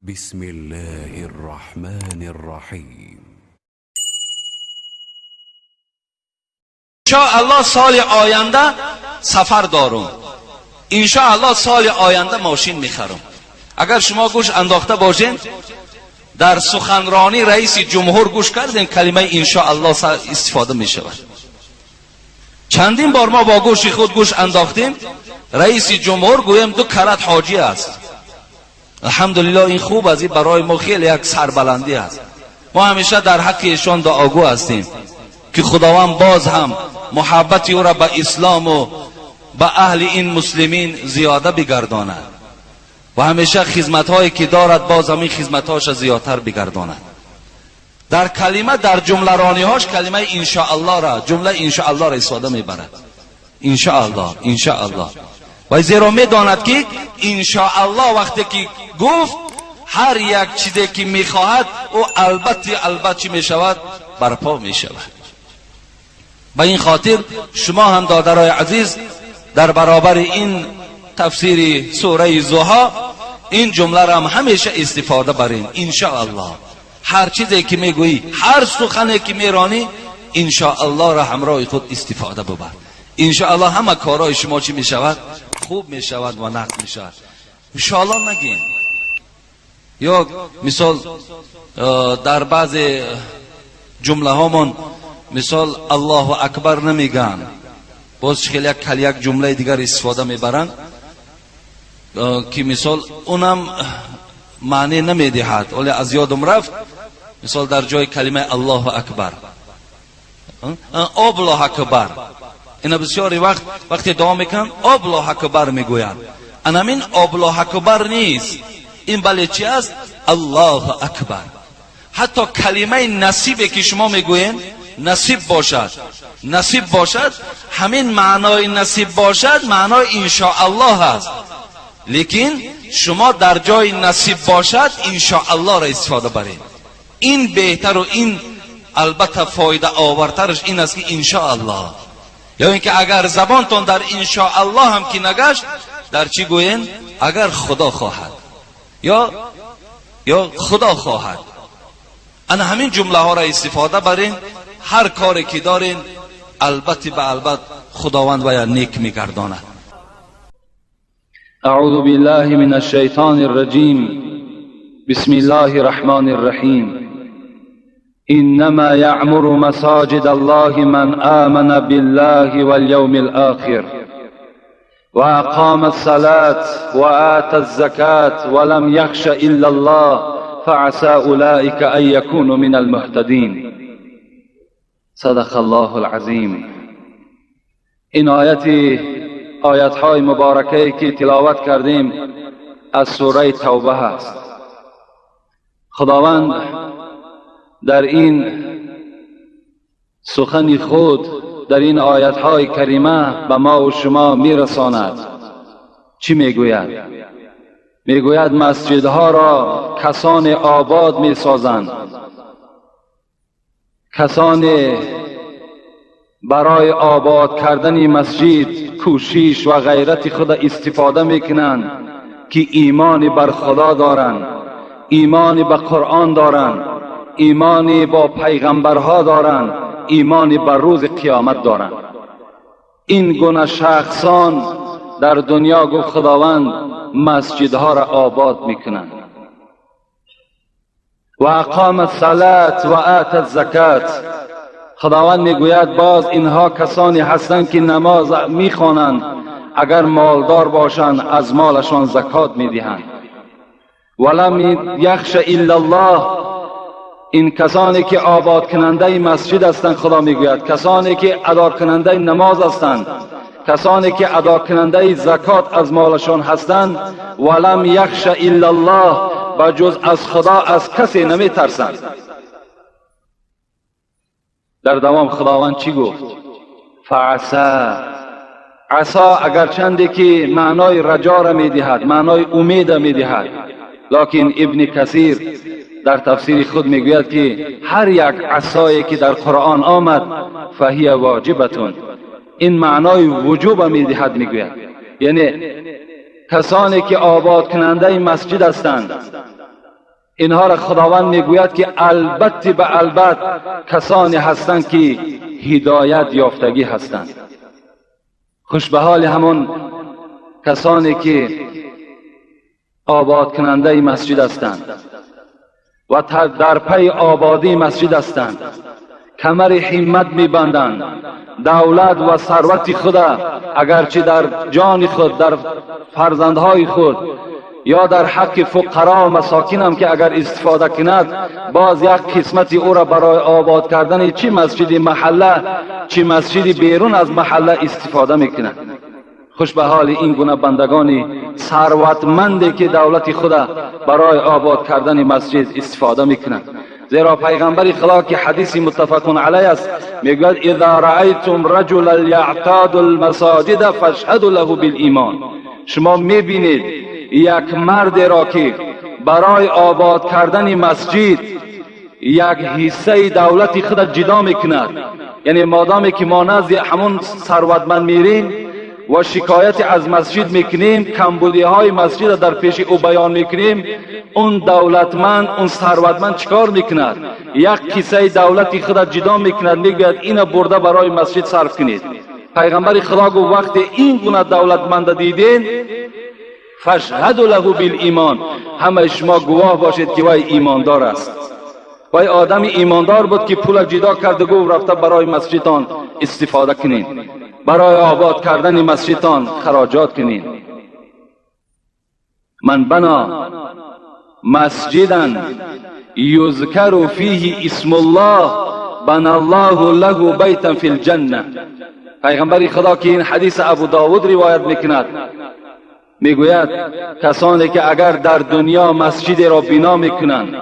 بسم الله الرحمن الرحیم. انشاءالله سال آینده سفر دارم، انشاءالله سال آینده ماشین میخرم. اگر شما گوش انداخته باشین، در سخنرانی رئیس جمهور گوش کردین، کلمه انشاءالله استفاده می شود. چندین بار ما با گوش خود گوش انداختیم. رئیس جمهور گویم دو کرت حاجی است. الحمدلله، این خوب است، این برای ما خیلی یک سربلندی است. ما همیشه در حق ایشان دعاگو هستیم که خداوند باز هم محبت او را به اسلام و به اهل این مسلمین زیاده بگرداند و همیشه خدمت هایی که دارد، باز هم این خدمت هاش زیادتر بگرداند. در کلمه، در جمله رانی هاش کلمه انشاءالله را، جمله انشاءالله را استفاده میبرد. انشاءالله، انشاءالله. و زیرا میداند که انشاءالله وقتی که گفت، هر یک چیزی که میخواهد، او البته البته چی میشود؟ برپا میشود. به این خاطر شما هم دادرای عزیز، در برابر این تفسیر سوره ضحی، این جمله را هم همیشه استفاده برین. انشاءالله. هر چیزی که میگویی، هر سخنی که میرانی، انشاءالله را همراه خود استفاده ببر. انشاءالله همه کارهای شما چی میشود؟ خوب میشود و نقد میشود. انشاءالله نگین. یا مثال در بعض جمله هامون مثال الله اکبر نمیگن، باز خیلی یک جمله دیگر استفاده میبرن که مثال اونم معنی نمیدهد، ولی از یادم رفت. مثال در جای کلمه الله اکبر، الله اکبر. اینا بسیاری وقت وقتی دعا میکنن، الله اکبر میگویند. انمین الله اکبر نیست این، بله چی است؟ الله اکبر. حتی کلمه نصیبه که شما میگوین، نصیب باشد، نصیب باشد، همین معنای نصیب باشد معنای انشاءالله هست، لیکن شما در جای نصیب باشد انشاءالله را استفاده برید. این بهتر و این البته فایده آورترش این است که انشاءالله. یا اینکه اگر زبانتون در انشاءالله هم که نگشت، در چی گوین؟ اگر خدا خواهد یا خدا خواهد. انا همین جمله ها را استفاده برین. هر کاری که دارین، البته به البته خداوند ویا نیک میگرداند. أعوذ بالله من الشيطان الرجيم. بسم الله الرحمن الرحيم. إنما يعمر مساجد الله من آمن بالله واليوم الآخر وأقام الصلاة وآتى الزكاة ولم يخش إلا الله فعسى أولئك أن يكونوا من المهتدين. صدق الله العظیم. این آیت های مبارکه که تلاوت کردیم از سوره توبه هست. خداوند در این سخن خود، در این آیت های کریمه به ما و شما میرساند. چی میگوید؟ میگوید مسجدها را کسان آباد میسازند، کسان برای آباد کردن مسجد کوشش و غیرت خود استفاده میکنند که ایمان بر خدا دارند، ایمان به قرآن دارند، ایمان با پیغمبرها دارند، ایمان بر روز قیامت دارند. این گونه شخصان در دنیا، گفت خداوند، مسجدها را آباد میکنند. و اقام الصلاة و آت الزکات. خداوند میگوید باز اینها کسانی هستند که نماز میخوانند، اگر مالدار باشند از مالشان زکات میدهند. ولم یخش الا الله. این کسانی که آباد کننده مسجد هستند، خدا میگوید کسانی که ادا کننده نماز هستند، کسانی که ادا کننده زکات از مالشان هستند، ولم یخش الا الله، و جز از خدا از کسی نمی ترسند. در دوام خداوند چی گفت؟ فعسى. عسى اگرچنده که معنای رجا را میدهد، معنای امید میدهد، لکن ابن کثیر در تفسیر خود میگوید که هر یک عسایی که در قرآن آمد، فهی واجبة، این معنای وجوب میدهد. میگوید یعنی کسانی که آباد کننده مسجد هستند. اینها را خداوند میگوید که البته به البته کسانی هستند که هدایت یافتگی هستند. خوش به حال همون کسانی که آباد کننده مسجد هستند و در پی آبادی مسجد هستند، کمر همت میبندند، دولت و ثروت خود اگرچه در جان خود، در فرزندهای خود یا در حق فقرا و مساکین هم که اگر استفاده کند، باز یک قسمت او را برای آباد کردن چی مسجد محله چی مسجد بیرون از محله استفاده میکند. خوش به حال این گونه بندگان ثروتمندی که دولت خود برای آباد کردن مسجد استفاده میکنند. زیرا پیغمبر خدا که حدیث متفق علیه است میگوید اذا رأیتم رجلا یعتاد المساجد فاشهدوا له بالایمان. شما میبینید یک مرد را که برای آباد کردن مسجد یک حصه دولت خود جدا میکند، یعنی مادامی که ما نزد همون ثروتمند میریم و شکایت از مسجد میکنیم، کمبودی های مسجد در پیش او بیان میکنیم، اون دولتمند، اون ثروتمند چیکار میکند؟ یک قصه دولت خود جدا میکند، میگوید اینو برده برای مسجد صرف کنید. پیغمبر خدا گفت وقتی این گونه دولتمند دیدین فاشهدوا له بالایمان، همه شما گواه باشید که وی ایماندار است. وی آدم ایماندار بود که پول جدا کرد و گفت رفته برای مسجدتان استفاده کنید، برای آباد کردن مسجدتان خراجات کنید. من بنا مسجدا یذکر فیه اسم الله بنا الله له بیتا فی الجنه. پیغمبر خدا که این حدیث ابو داود روایت میکند میگوید کسانی که اگر در دنیا مسجد را بنا میکنند،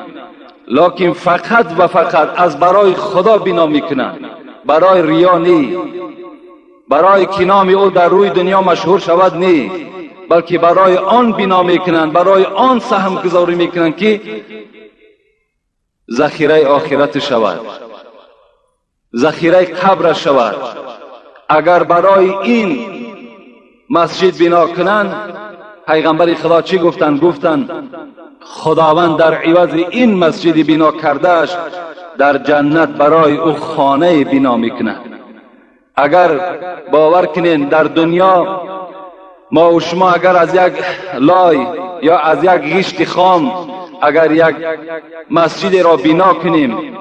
لکن فقط و فقط از برای خدا بنا میکنند، برای ریا نی، برای که نام او در روی دنیا مشهور شود نی، بلکه برای آن بنا میکنند، برای آن سهم گذاری میکنند که ذخیره آخرت شود، ذخیره قبر شود. اگر برای این مسجد بنا کنند، پیغمبر خدا چی گفتند؟ گفتند خداوند در عوض این مسجد بنا کردهش در جنت برای او خانه بنا میکند. اگر باور کنین در دنیا ما و شما اگر از یک لای یا از یک غشت خام اگر یک مسجد را بنا کنیم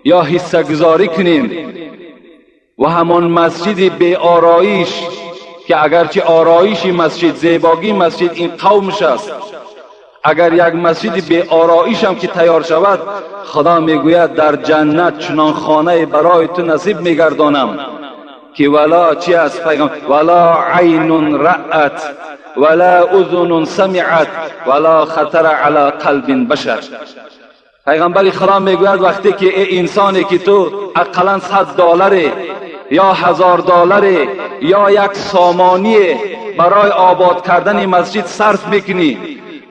یا حصه گذاری کنیم و همان مسجد بی آرایش که اگرچه آرایش مسجد، زیباگی مسجد این قومش است، اگر یک مسجد بی آرایش هم که تیار شود، خدا میگوید در جنت چنان خانه برای تو نصیب میگردانم که ولا چی است پیغام، ولا عین رأت ولا اذن سمعت ولا خطر علی قلب بشر. پیغمبر خدا میگوید وقتی که ای انسانی که تو اقلا $100 یا $1000 یا یک سامانی برای آباد کردن مسجد صرف میکنی،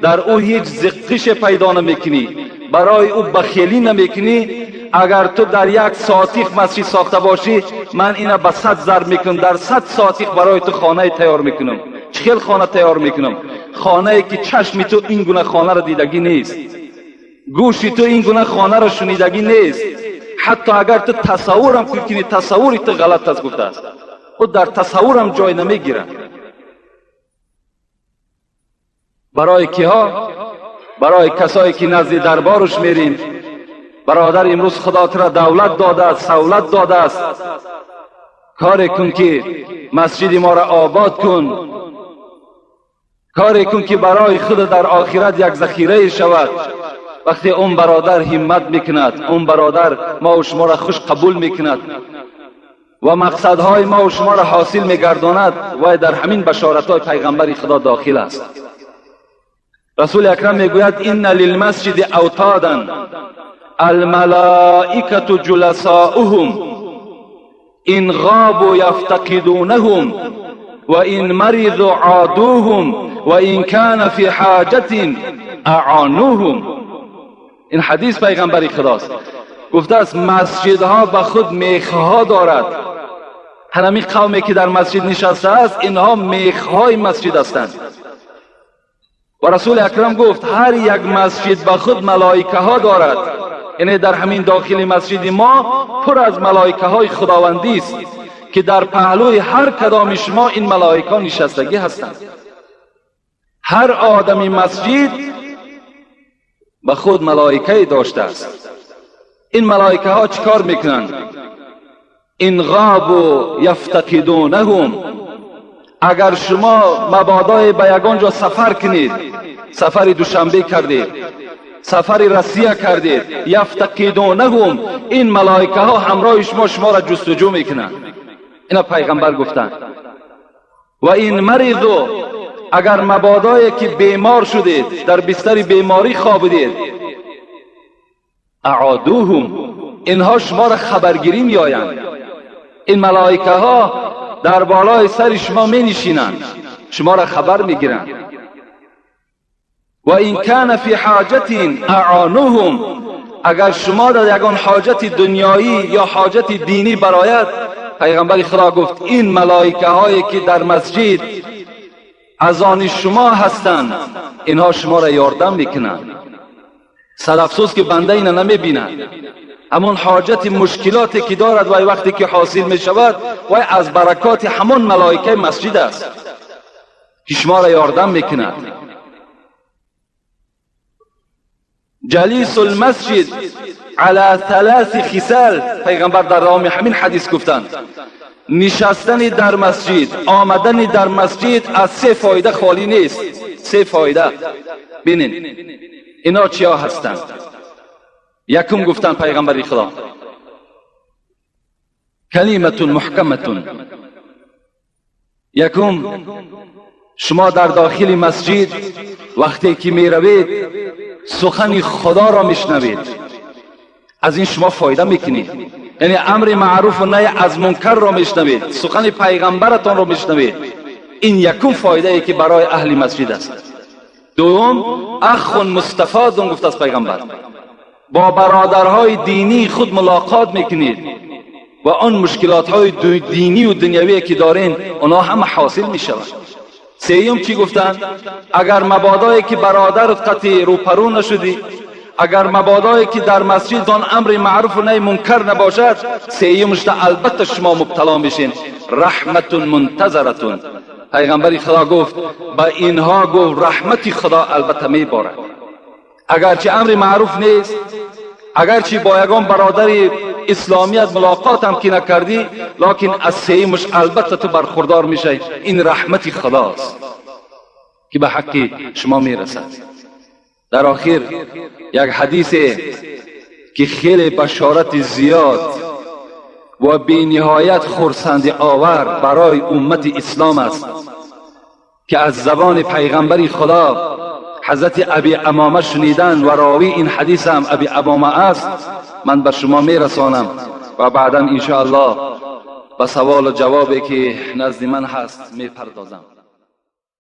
در او هیچ زقش پیدا نمیکنی، برای او بخیلی نمیکنی، اگر تو در یک ساعتیخ مسجد ساخته باشی، من اینو به 100 ضرب میکنم، در 100 ساعتیخ برای تو خانه تیار میکنم. چه خانه تیار میکنم؟ خانه که چشم تو این گونه خانه را دیدگی نیست، گوش تو این گونه خانه را شنیدگی نیست، حتی اگر تو تصورم کنی تصوری تو غلط است گفته است، او در تصورم جای نمیگیره. برای کیها؟ برای کسایی که نزد دربارش میریم. برادر امروز خدا تو را دولت داده است، سولت داده است، کاری کن که مسجد ما را آباد کن، کاری کن که برای خود در آخرت یک ذخیره شود. وقتی اون برادر همت میکند، اون برادر ما و شما را خوش قبول میکند و مقصدهای ما و شما را حاصل میگرداند، و در همین بشارتهای پیغمبر خدا داخل است. رسول اکرم میگوید ان للمسجد اوتادا الملائکة جلساؤهم ان غابوا یفتقدونهم و ان مرضوا عادوهم و ان کان فی حاجة اعانوهم. این حدیث پیغمبر خداست. گفته است مسجدها به خود میخها دارد. همین قومی که در مسجد نشسته است اینها میخهای مسجد هستند. و رسول اکرم گفت هر یک مسجد به خود ملائکه ها دارد. یعنی در همین داخل مسجد ما پر از ملائکه های خداوندی است که در پهلوی هر کدام شما این ملائکه ها نشستگی هستند. هر آدمی مسجد به خود ملائکه داشته است. این ملائکه ها چیکار میکنند؟ این غابوا یفتقدونهم. اگر شما مبادای به یگان جا سفر کنید، سفر دوشنبه کردید، سفر رسیه کردید، یفتقدونهم، این ملائکه ها همراه شما را جستجو میکنند. اینا پیغمبر گفتند. و این مرضوا، اگر مبادای که بیمار شدید، در بستر بیماری خوابیدید، اعادوهم، اینها شما را خبرگیری میآیند. این ملائکه ها در بالای سر شما می نشینند، شما را خبر میگیرند. و این کان فی حاجت اعانوهم، اگر شما در یگان حاجت دنیایی یا حاجت دینی برآید، پیغمبر خدا گفت این ملائکه هایی که در مسجد از آن شما هستند، اینها شما را یاردم میکنند. صد افسوس که بنده اینا نمیبیند. همون حاجت مشکلاتی که دارد و وقتی که حاصل می شود و از برکات همون ملائکه مسجد است که شما را یاردم میکند. جلیس المسجد علی ثلاث خصال، پیغمبر در رام همین حدیث گفتند نشستن در مسجد، آمدن در مسجد از سه فایده خالی نیست. سه فایده. بینین اینا چیا هستند. یکم گفتن پیغمبر خدا کلمة محکمة. یکم شما در داخل مسجد وقتی که می روید سخن خدا را میشنوید، از این شما فایده میکنید. یعنی امر معروف و نهی از منکر را میشنوید، سخن پیغمبرتان را میشنوید. این یکم فایده ای که برای اهل مسجد است. دوم اخ مستفاد گفت از پیغمبر، با برادرهای دینی خود ملاقات میکنید و آن مشکلات های دینی و دنیوی که دارین اونا همه حاصل میشود. سیوم چی گفتن؟ اگر مبادایی که برادرت قطعی روپرو نشدی، اگر مبادایی که در مسجد آن امر معروف و نهی منکر نباشد، سیومش البته شما مبتلا میشین. رحمت منتظرتون. پیغمبر خدا گفت به اینها گفت رحمت خدا البته میبارد. اگرچه امر معروف نیست، اگرچه با یگان برادر اسلامیت ملاقات هم که نکردی، لکن از سیمش البته تو برخوردار میشی. این رحمت خداست که به حق شما میرسد. در آخر یک حدیث که خیلی بشارت زیاد و بی نهایت خرسند آور برای امت اسلام است که از زبان پیغمبر خدا حضرت ابی امامه شنیدن و راوی این حدیث هم ابی امامه است، من بر شما میرسانم و بعدا انشاءالله به سوال و جوابی که نزد من هست میپردازم.